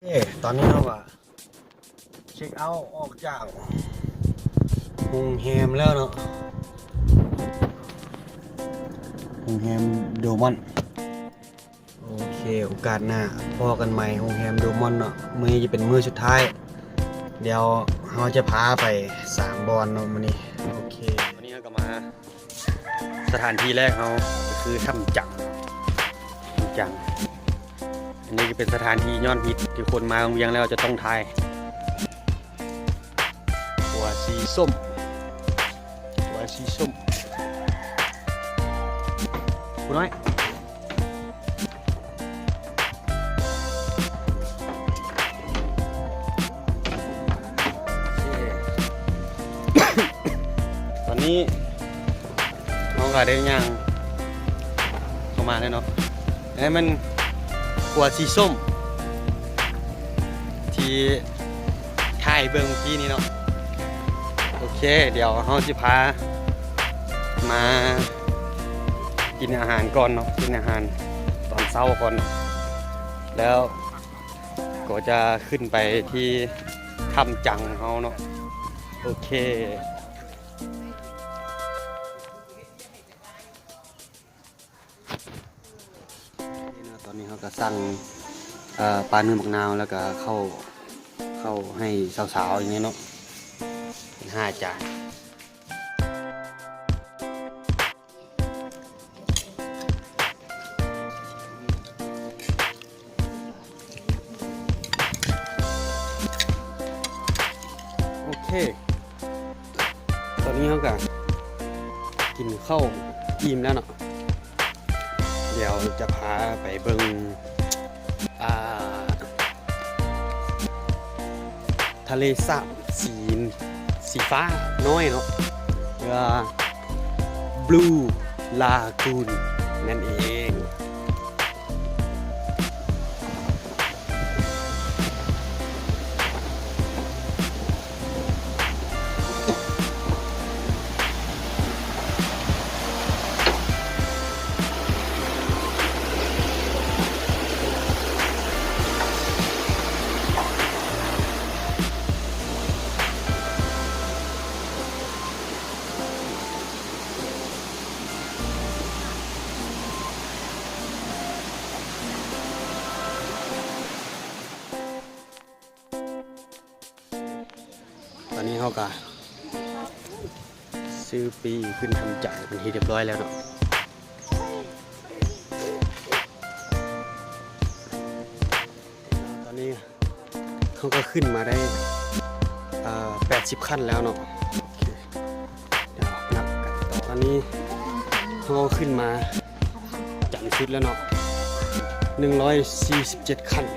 ເອີ ຕອນນີ້ເຮົາກະເຊັກເອົາອອກຈາກໂຮງແຮມແລ້ວເນາະ, ໂຮງແຮມໂດມອນ. ໂອເຄ ໂອກາດໜ້າພໍ້ກັນໃໝ່ໂຮງແຮມໂດມອນເນາະ, ມື້ນີ້ຈະເປັນມື້ສຸດທ້າຍ, ດຽວເຮົາຈະພາໄປສາມບ່ອນເນາະມື້ນີ້. ໂອເຄ ວັນນີ້ເຮົາກະມາ ສະຖານທີ່ແລກເຮົາກະຄືຖ້ຳຈັງ, ຖ້ຳຈັງ. ອັນນີ້ກະເປັນສະຖານທີ່ຍອດຮິດທີ່ຄົນມາວັງວຽງແລ້ວຈະຕ້ອງຖ່າຍ. ຂົວສີສົ້ມ, ຂົວສີສົ້ມ. ຜູ້ນ້ອຍ. ຕອນນີ້ເຮົາກະໄດ້ຍ່າງເຂົ້າມາແລ້ວເນາະ, ອັນນີ້ແມ່ນຂົວສີສົ້ມທີ່ຖ່າຍເບິ່ງເມື່ອກີ້ນີ້ເນາະ. ໂອເຄ ດຽວເຮົາຊິພາມາກິນອາຫານກ່ອນເນາະ, ກິນອາຫານຕອນເຊົ້າກ່ອນ ແລ້ວ ກໍຈະຂຶ້ນໄປທີ່ຖ້ຳຈັງເຮົາເນາະ. ໂອເຄ ຕອນນີ້ເຮົາກະສັ່ງ ເອີ ປາໜຶ້ງບັກນາວ ແລ້ວກະເຂົ້າ ເຂົ້າໃຫ້ສາວໆ ຢ່າງນີ້ເນາະ ເປັນຫ້າຈານ. ໂອເຄ ຕອນນີ້ເຮົາກະກິນເຂົ້າອີ່ມແລ້ວເນາະ, ດຽວຈະພາໄປເບິ່ງ ອ່າ ທະເລສາບສີ ສີຟ້ານ້ອຍເນາະ ຫຼືວ່າ Blue Lagoon ນັ້ນເອງ. ຕອນນີ້ເຮົາກະຊື້ປີ້ຂຶ້ນຖ້ຳຈັງເປັນທີ່ຮຽບຮ້ອຍແລ້ວເນາະ. ຕອນນີ້ເຮົາກະຂຶ້ນມາໄດ້ ເອີ ແປດສິບຂັ້ນແລ້ວເນາະ. ດຽວນັບກັນຕໍ່. ຕອນນີ້ເຮົາຂຶ້ນມາຈັນສຸດແລ້ວເນາະ ໜຶ່ງຮ້ອຍສີ່ສິບເຈັດຂັ້ນ.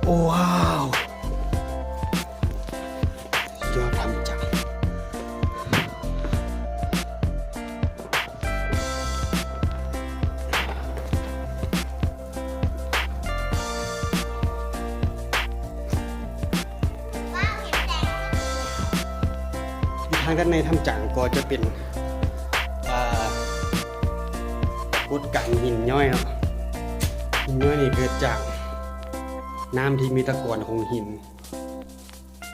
ໂອ້ ວ້າວ ຍອດຖ້ຳຈັງ. ຢູ່ທາງດ້ານໃນຖ້ຳຈັງກໍຈະເປັນ ອ່າ ປາກົດການຫີນຍ້ອຍເນາະ. ຫີນຍ້ອຍນີ້ເກີດຈາກນ້ຳທີ່ມີຕະກອນຂອງຫີນ.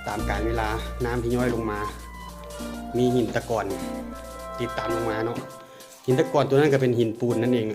ຕາມການເວລາ ນ້ຳທີ່ຍ້ອຍລົງມາ ມີຫີນຕະກອນຕິດຕາມລົງມາເນາະ. ຫີນຕະກອນໂຕນັ້ນກະເປັນຫີນປູນນັ້ນເອງ.